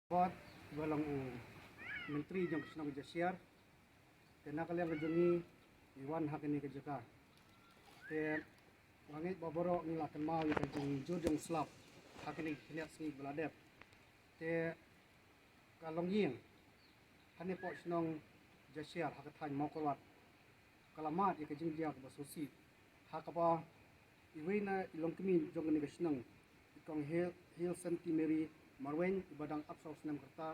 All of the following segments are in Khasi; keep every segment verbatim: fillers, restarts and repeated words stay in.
Bad ba long u Myntri jong ka shnong Jashiar. Te na ka liang ka jong ngi, ngi wan ha kane ka jaka. Te nga ngeit ba baroh ngi la kynmaw ïa ka jingjur jong u slap ha kine ki khyndiat sngi ba la dep. Te ka longïing hangne poh shnong Jashiar ha ka thaiñ Mawkyrwat ka la mad ïa ka jingjia kaba sngewsih, ha kaba iwei na i longkmie jong kane ka shnong, i Kong Hil, Hil Senti Mary Marwein, iba dang arphew snem ka rta,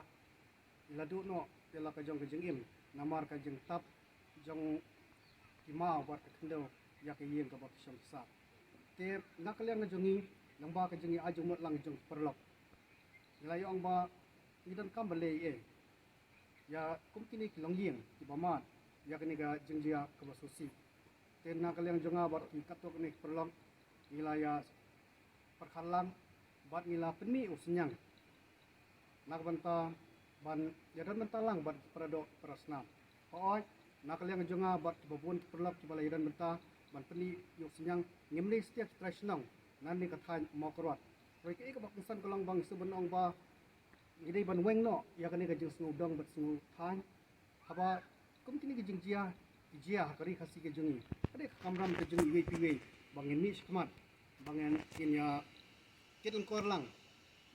i la duh noh ïa la ka jong ka jingim namar ka jingtap jong ki maw bad ka khyndew ïa ka ïing kaba ki shong ki sah. Te na ka liang ka jong ngi, lyngba ka jingïa jingmut lang jong ki paralok, ngi la ïoh ong ba ngi donkam ban leh ei ei ïa kum kine ki longïing kiba mad ïa kane ka jingjia kaba sngewsih. Te na ka liang jong nga bad ki katto katne ki paralok, ngi la ïa pyrkhat lang bad ngi la pynmih u synñiang na ka bynta ban ïadon bynta lang bad ki paradoh parasnam. Hooid, na ka liang jong nga bad kiba bun ki paralok kiba la ïadon bynta ban pynmih ïa u synñiang, ngim leh satia ki trai shnong na kane ka thaiñ Mawkyrwat. Hooid, kaei kaba kongsan ka long ba ngi sngewbha ban ong ba ngi dei ban weng noh ïa kane ka jingsngewdong bad sngewthaiñ. Haba kum kine ki jingjia ki jia ha ka ri Khasi ka jong ngi, ka dei ka kamram ka jong ngi iwei pa iwei ba ngin mih shakhmat, ba ngin, ngin ïa kit lyngkor lang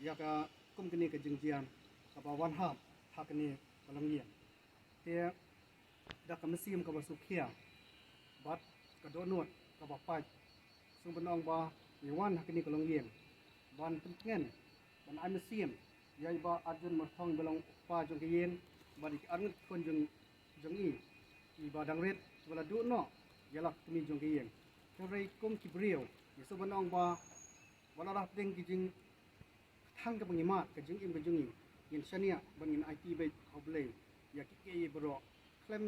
ïa ka kum kine ka jingjia kaba wan hap ha kane ka longïing. Te da ka mynsiem kaba sngewkhia bad ka dohnud kaba pait, sngewbha ban ong ba ngi wan ha kane ka longïing ban pyntngen, ban ai mynsiem ïa i Bah Arjun Myrthong, ba long u kpa jong ka ïing, bad ïa ki arngut khun jong, jong i, i Bah Dangrit, ba la duh noh ïa la ka kmie jong ka ïing. Hynrei kum ki briew, ngi sngewbha ban ong ba wat la hapdeng ki jing thang kaba ngi mad, ka jingim ka jong ngi, ngin shaniah bad ngin aiti beit ha U Blei ïa kiei kiei baroh khlem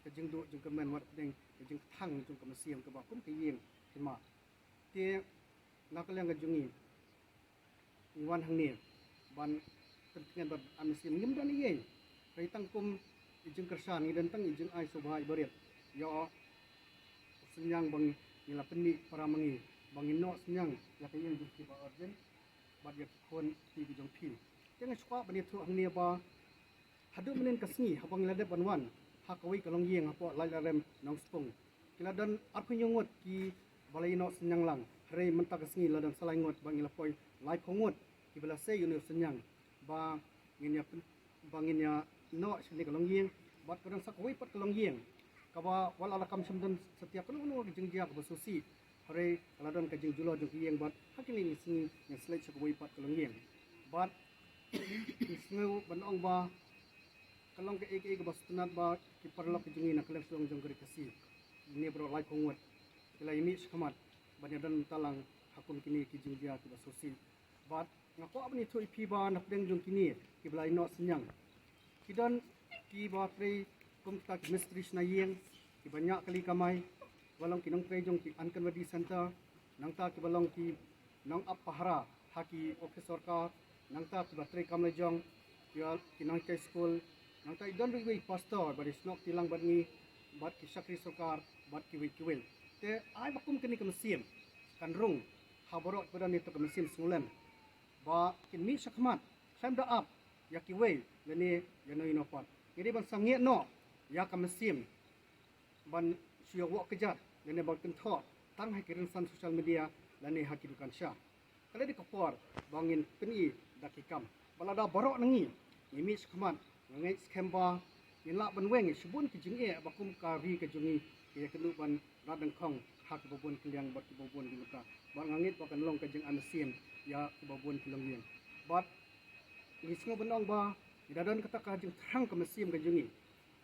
ka jingduh jingkyrmen, wat hapdeng ka jingthang jong ka mynsiem kaba kum ka ïing ka mad. Te na ka liang ka jong ngi, ngi wan hangne ban pyntngen bad ai mynsiem, ngim don ei ei, hynrei tang kum i jingkyrshan, ngi don tang i jingai sngewbha iba rit ïa u synñiang ba ngi la pynmih para ma ngi, ba ngin noh synñiang ïa ka ïing jong phi Bah Arjun bad ïa ki khun ki kti ki jong phi. Te nga shu kwah ban ïathuh hangne ba haduh mynnin ka sngi haba ngi la dep ban wan ha kawei ka longïing hapoh Laitarem Nongspung, ki la don arphew hynñiew ngut kiba la ïeh noh synñiang lang, hynrei mynta ka sngi la don sa lai ngut, ba ngi la poi laiphew ngut kiba la sei ïa une u synñiang ba ngin ïa pyn-, ba ngin ïa noh sha kane ka longïing. Bad ka don sa kawei pat ka longïing kaba wat la kam shym don satia kano kano ka jingjia kaba sngewsih, hynrei ka la don ka jingjulor jong ka ïing, bad ha kine ki sngi ngin sa leit sha kawei pat ka longïing. Bad ngi sngewbha ban ong ba ka long kaei kaei kaba sngewtynnat ba ki paralok ki jong ngi na ka liang shnong jong ka ri Khasi, kine baroh laiphew ngut, ki la ïa mih shakhmat ban ïadon bynta lang ha kum kine ki jingjia kiba sngewsih. Bad nga kwah ban ïathuh ïa phi ba na pdeng jong kine kiba la ïeh noh synñiang, ki don kiba trei kum kita ki mistri shna ïing, kiba ñiah kali kamai, kiba long ki nongtrei jong ki Anganwadi Center, nangta kiba long ki nongap pahara ha ki ophis sorkar, nangta kiba trei kam lajong, ki, ki nonghikai skul, nangta i don ruh iwei i pastor ba dei snoh kti lang bad ngi, bad ki shakri sorkar, bad kiwei kiwei. Te ai ba kum kane ka mynsiem kan rung ha baroh kiba don ïa kata ka mynsiem sngewlem ba kin mih shakhmat khlem da ap ïa kiwei lane ïa no ïa no pat. Ngi dei ban sangeh noh ïa ka mynsiem ban shu ïa wad kjat lane ban kynthoh tang ha ki rynsan social media lane ha ki dukan sha. Ka la dei ka por ba ngin pyni da ki kam. Ba lada baroh na ngi ngi mih shakhmat, nga ngeit skhem ba ngin lah ban weng ïa shibun ki jingeh ba kum ka ri ka jong ngi ka ïakynduh ban rat dyngkhong ha kiba bun ki liang bad kiba bun ki bynta. Bad nga ngeit ba kan long ka jingai mynsiem ïa kiba bun ki longïing. Bad ngi sngewbha ban ong ba ngi da don kata ka jingthrang ka mynsiem ka jong ngi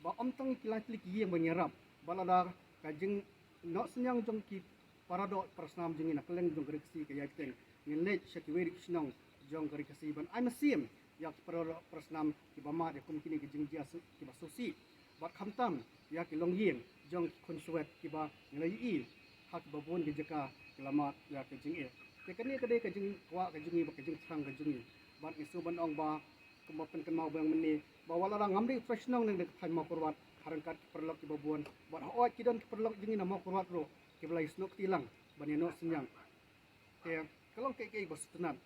ba ym tang ki lai tylli ki ïing ba ngi ïarap, ba lada ka jingnoh synñiang jong ki paradoh parasnam jong ngi na kylleng jong ka ri Khasi ka ïai bteng, ngin leit sha kiwei ki shnong jong ka ri Khasi ban ai mynsiem ïa ki paradoh parasnam kiba mad ïa kum kine ki jingjia su-, kiba sngewsih. Bad khamtam ïa ki longïing jong ki khun swet kiba ngi la ïohi ha kiba bun ki jaka ki la mad ïa ka jingeh. Te kane ka dei ka jingkwah ka jong ngi bad ka jingthrang ka jong ngi. Bad ngi sngewbha ban ong ba kumba pynkynmaw biang mynne ba wat lada ngam dei u trai shnong na ka thaiñ Mawkyrwat, ha ryngkat ki paralok kiba bun, bad hooid ki don ki paralok jong ngi na Mawkyrwat ruh kiba la ïasnoh kti lang ban ïanoh synñiang. Te ka long kaei kaei ba sngewtynnat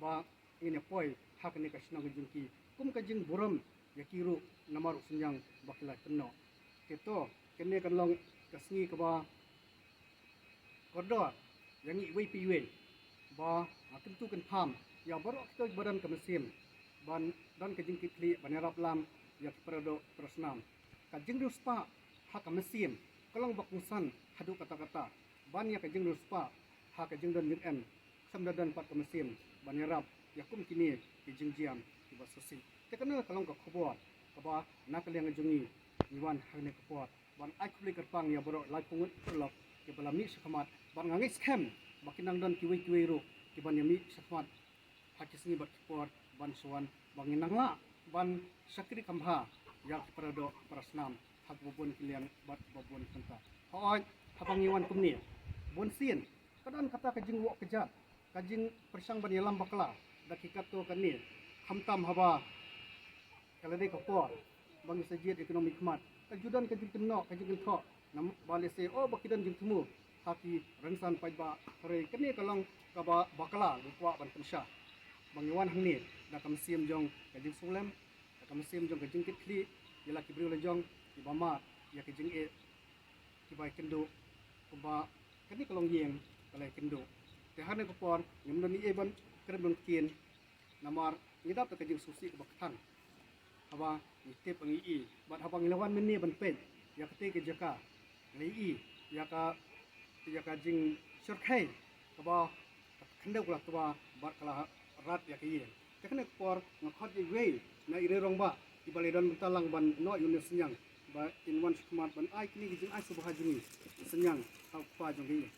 ba ngin ïa poi ha kane ka shnong ka jong ki kum jingburom ïa ki ruh namar u synñiang ba ki la pynnoh. Te to, kane kan long ka sngi kaba kordor ïa ngi iwei pa iwei ba nga kyntu kynpham ïa baroh kito kiba don ka mynsiem ban don ka jingkitkhlieh ban ïarap lang ïa ki paradoh parasnam. Ka jingriewspah ha ka mynsiem ka long ba kongsan haduh katta katta ban ïa ka jingriewspah ha ka jingdon jingem. Khlem da don pat ka mynsiem ban ïarap ïa kum kine ki jingjia kiba sngewsih. Te kane ka long ka khubor kaba na ka liang jong ngi ngi wan hangne ka por ban ai khublei kyrpang ïa baroh lai pyngut paralok kiba la mih shakhmat. Bad nga ngeit skhem ba kin nang don kiwei kiwei ruh kiban ïa mih shakhmat ha ki sngi bad ki por ban shu wan ba ngin nang lah ban shakri kham bha ïa ki paradoh parasnam ha kiba bun ki liang bad kiba bun ki bynta. Hooid, haba ngi wan kumne, bunsien ka don kata ka jingwoh kjat, ka jingpyrshang ban ïalam bakla da ki katto katne, khamtam haba ka la dei ka por ba ngi sa jied ïa ki nongmihkhmat. Ka ju don ka jingkynnoh, ka jingkynthoh namar ba lehse, oh, ba ki don jingthmu ha ki rynsan paidbah. Hynrei kane ka long kaba bakla ngi kwah ban pynshah ba ngi wan hangne da ka mynsiem jong ka jingsngewlem, da ka mynsiem jong ka jingkitkhlieh ïa la ki briew la jong kiba mad ïa ka jingeh kiba ïakynduh, kumba kane ka longïing ka la ïakynduh. Te hangne ka por ngim don ei ei ban kren ban ktien namar ngi dap da ka jingsngewsih kaba kthang. Haba ngi tip, ngi i, bad haba ngi la wan mynne ban peit ïa katei ka jaka, ngi i ïa ka, ïa ka jingshyrkhei kaba khyndew ka la twa bad ka la rat ïa ka ïing. Te kane ka por nga khot ïa iwei na i rangbah kiba la don bynta lang ban noh ïa une u synñiang ba in wan shakhmat ban ai kine ki jingai sngewbha jong ngi, u synñiang ha u kpa jong ka ïing.